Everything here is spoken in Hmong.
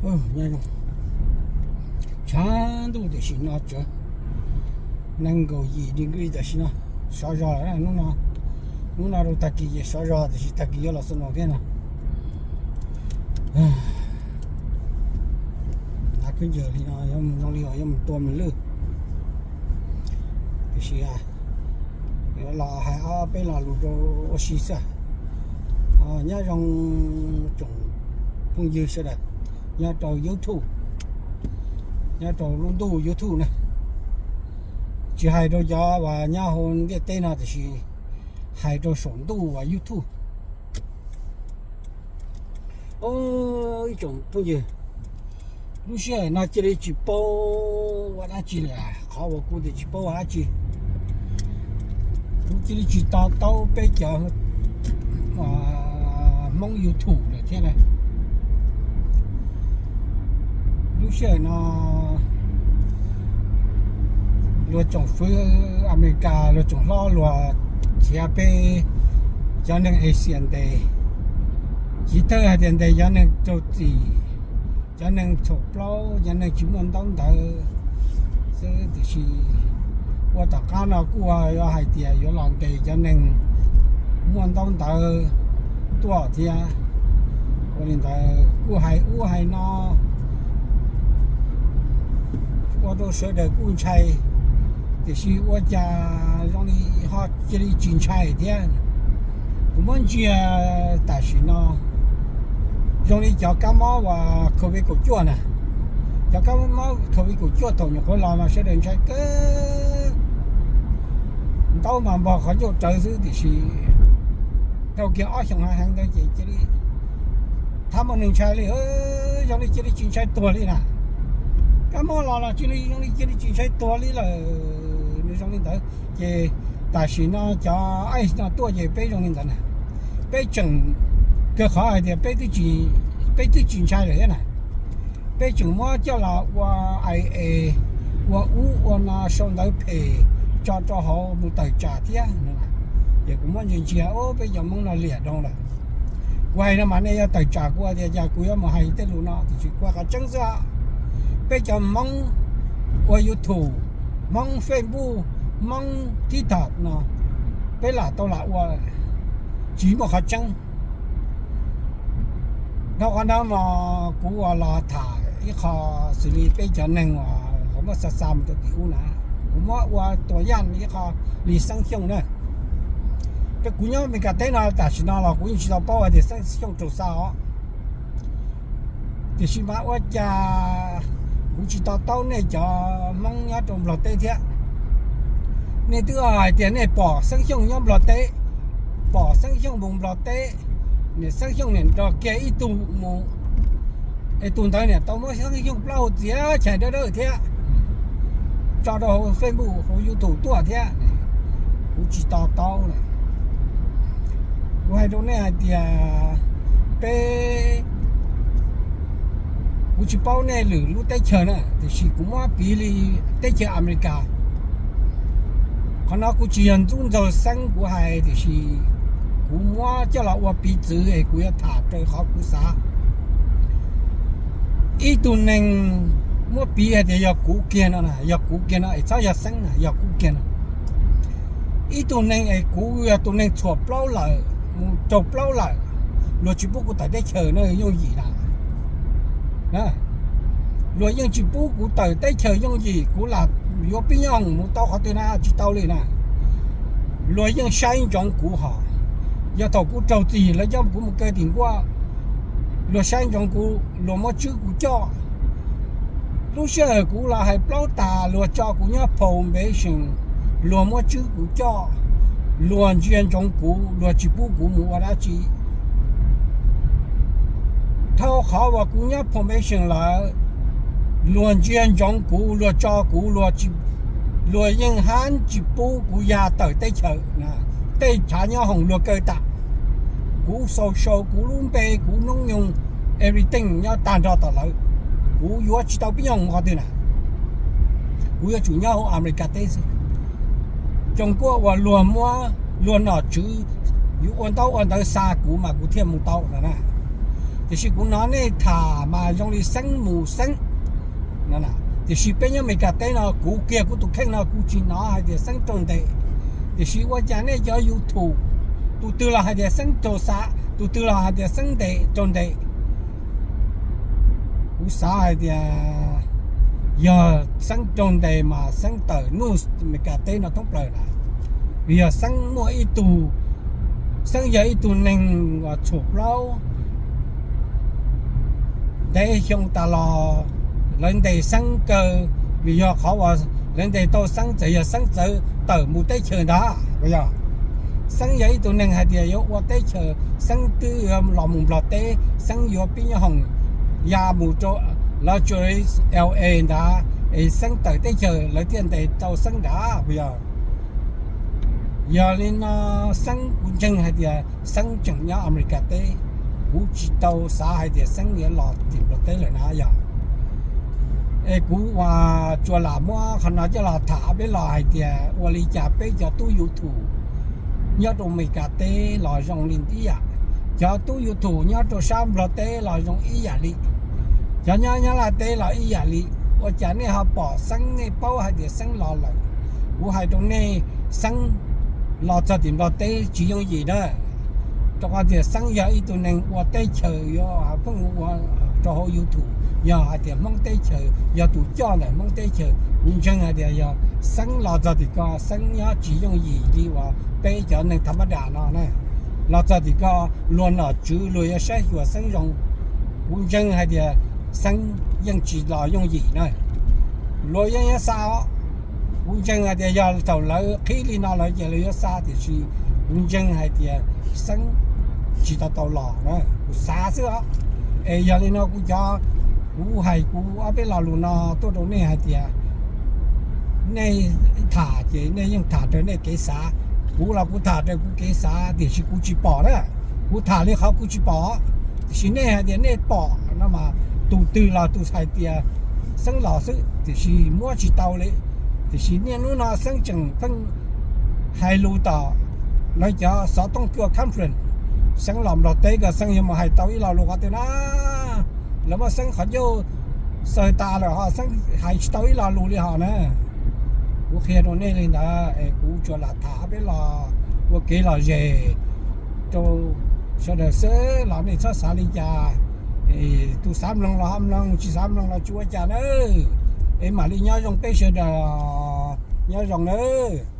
Nyob zoo, tshav ntuj tiam sim no tsev, nees nkaum yim degree tam sim no, sov zog lawm hnub no. Hnub no rau tag kis ces sov zog tiam sis tag kis yuav los snow thiab no. Av khaub ncaws li no yuav mus zoo li uas yuav mus tua mus lwj. Tiam sis los hais ob peb lo lus rau ua si xwb. Nyob zoo tsoom phooj ywg sawv daws nyob rau YouTube, nyob rau lub ntuj YouTube na. Tsis hais rau cov uas nyob hauv ntiaj teb no tiam sis hais rau saum ntuj uas YouTube. Ib tsoom phooj ywg, lub sij hawm no cia li tsis paub ua dab tsi li, qhov uas kuv tias tsis paub ua dab tsi, kuv cia li tsis to taub peb cov Hmoob YouTube lawm thiab na. Lub sij hawm no luag tsoom fwv Amelikas, luag tsoom hlob luag txiav peb cov neeg Asia ntes, chiv thawj hais tias ntes cov neeg raug txim, cov neeg txhaum plaub, cov neeg tsis muaj ntaub ntawv xwb. Tiam sis ua tom qab no kuj yuav hais tias yuav los ntes cov neeg muaj ntaub ntawv tuaj thiab. Ua li ntawd kuj hais ub hais no ua rau sawv daws kuj ntshai, tiam sis ua cas zoo li ho cia li tsis ntshai thiab. Kuv muab ntsia tam sim no zoo li cov kab mob uas Covid kaum cuaj na, cov kab mob Covid kaum cuaj thaum nyuam qhuav los mas sawv daws ntshai kawg, ntaub mas npog qhov ncauj rawv xwb. Tiam sis dhau kiag ob xyoos heev ntawd ces cia li thab muaj neeg ntshai li, zoo li cia li tsis ntshai tuag li na. Kab mob los los cia li zoo li cia li tsis ntshai tuag li lawm, nws zoo li ntawd. Ces tam sim no cov ice no tuaj ces peb zoo li ntawd na, peb tseem, kawg qhov hais tias peb twb tsis ntshai lawm thiab na, peb tseem muab coj los ua IA, ua ub ua no, sau ntawv phem tso rau hauv mus tawm tsam thiab. Ces kuv muab ntsia ntsia, peb cov Hmoob no liam dhau lawm. Kuv hais no mas nej yuav tawm tsam kuv tias cas kuv yuav mus hais tej lus no, tiam sis kuv hais qhov tseeb xwb. Peb cov Hmoob ua YouTube, Hmoob Facebook, Hmoob TikTok no, peb lam tau lam ua, tsis muaj qhov tseeb. Dhau qhov no mas kuv ua los tham ib qho xws li peb cov neeg uas lawv muab xa xa mus rau tim ub na, kuv muab ua tua yaj ib qho li Xeeb Xyooj na. Peb kuv nyob Amelikas teb no tam sim no los kuv yeej tsis tau paub hais tias Xeeb Xyooj raug xa os. Tiam sis mas ua cas kuv tsis to taub nej cov Hmoob nyob rau Nplog teb thiab. Nej twb hais tias nej pom Xeeb Xyooj nyob Nplog teb, pom Xeeb Xyooj mus Nplog teb, niam Xeeb Xyooj niam nrog kiag ib tug mus, es tus ntawd niam tau muab Xeeb Xyooj plaub hau txiav chais dawb dawb thiab, tso rau hauv Facebook hauv YouTube tuaj thiab. Kuv tsis to taub na. Kuv hais rau nej hais tias peb, kuv tsis paub nej lwm lub teb chaws na, tiam sis kuv muab piv li teb chaws Amelikas. Qhov no kuv tsis yog ntxub ntxaug Xeeb kuv hais, tiam sis kuv muab coj los ua piv txwv es kuv yuav tham raws qhov kuv xav. Ib tug neeg, muab piv hais tias yog kuv kiag no, yog kuv kiag no es txhob yog Xeeb na, yog kuv kiag no. Ib tug neeg es kuv yog tus neeg txhuam plaub lawm, mus raug plaub lawm, luag tsis pub kuv tawm teb chaws no yooj yim na. Luag yeej tsis pub kuv tawm teb chaws yooj yim, kuv lam yuav pib nyooj mus tau qhov twg na tsis tau li na. Luag yeej saib ntsoov kuv hos, yog thaum kuv raug txim lawv coj kuv mus kaw tim nkuaj, luag saib ntsoov kuv, luag muab tswb kuv coj. Lub sij hawm kuv los hais plaub tas luag tso kuv nyob probation, luag muab tswb kuv coj, luag ntsia ntsoov kuv, luag tsis pub kuv mus ua dab tsi. Dhau qhov uas kuv nyob probation lawm, luag ntsia ntsoov kuv, luag tso kuv, luag yeej hab tsis pub kuv ya tawm teb chaws. Tej chav nyob hoom luag kaw tas, kuv social, kuv lub npe, kuv hnub nyoog, everything nyob tag nrho tom lawv. Kuv yuav tsis tau pib nyooj qhov twg na. Kuv yuav tsum nyob hauv Amelikas teb xwb. Zoo kuaj uas luag muab luag nom tswv, yuav ua ntaub ua ntawv xa kuv mas kuv thiaj mus tau no na. Tiam sis kuv hnov nej tham mas zoo li Xeeb mus Xeeb. Tiam sis peb nyob Amelikas teb no kuv kiag kuv tus kheej no kuv tsis hnov hais tias Xeeb raug ntes. Tiam sis ua cas nej cov YouTube, tus twg los hais tias Xeeb raug xa, tus twg los hais tias Xeeb ntes, raug ntes. Kuv xav hais tias yog Xeeb raug ntes mas Xeeb tawm news Amelikas teb no thoob plaws na. Vim yog Xeeb muaj ib tug, Xeeb yog ib tug neeg uas txhum plaub ntev xyoo tas los lawv ntes Xeeb kawg, vim yog qhov uas lawv ntes tau Xeeb txawm yog Xeeb txawv tawm mus teb chaws ntag. Xeeb yog ib tug neeg hais tias yuav ua teb chaws, Xeeb twb yuav los mus Nplog teb, Xeeb yuav pib nyob hoom ya mus rau Los Angeles, L A ntag, es Xeeb tawm teb chaws lawv thiaj ntes tau Xeeb ntag puas yog? Yog li no Xeeb, kuv ntseeg hais tias Xeeb tseem nyob Amelikas teb, kuv tsis tau xav hais tias Xeeb yuav los tim Nplog teb lawm na yog. Es kuv uas tsuas lam muab qhov no coj los tham peb los hais tias ua li cas peb cov tub YouTube nyob rau Amelikas teb los zoo li ib yam, cov tub YouTube nyob rau sab Nplog teb los zoo ib yam li, cov nyob Nyab Laj teb los ib yam li. Ua cas nej ho pom Xeeb, nej paub hais tias Xeeb los lawm? Kuv hais rau nej, Xeeb los txog tim Nplog teb tsis yooj yim na, rau qhov tias Xeeb yog ib tug neeg ua teb chaws yuav pheej ua rau hauv YouTube, yog hais tias Hmoob teb chaws, yog tus coj ntawm Hmoob teb chaws. Kuv ntseeg hais tias yog Xeeb los txog tim ko Xeeb nyob tsis yooj yim li uas peb cov neeg tham mab dam no na. Los txog tim ko luag nom tswv luag yuav saib xyuas Xeeb zoo, kuv ntseeg hais tias Xeeb yeej tsis los yooj yim na. Luag yeej yuav xa os. Kuv ntseeg hais tias yog thaum lawv qhib li no lawm ces lawv yuav xa, tiam sis kuv ntseeg hais tias Xeeb tsis tau tau los na, kuv xav xwb os. Es yog li no kuv cov, kuv hais kuv ob peb lo lus no tuaj rau nej hais tias nej tham ces nej yeej tham raws nej kev xav. Kuv los kuv tham raws kuv kev xav tiam sis kuv tsis pom na. Kuv tham li qhov kuv tsis pom, tiam sis nej hais tias nej pom no mas tus twg los tus hais tias Xeeb los xwb, tiam sis muab tsis tau li. Tiam sis niaj hnub no Xeeb tseem pheej hais lus tom lawv cov xov tooj cua conference. Xeeb los Nplog teb ko Xeeb yuav mus hais tau ib lo lus qhov twg na. Lawv muab Xeeb qhov ncauj xaws tas lawm ho Xeeb hais tsis tau ib lo lus li ho na. Kuv qhia rau nej li ntawd es kuv tsuas lam tham peb los ua kev lom zem rau sawv daws xwb los nej txhob xav li cas. Tus xav mloog los ho mloog, tsis xav mloog los tsis ua cas na. Es mam li nyob zoo peb sawv daws, nyob zoo nawb.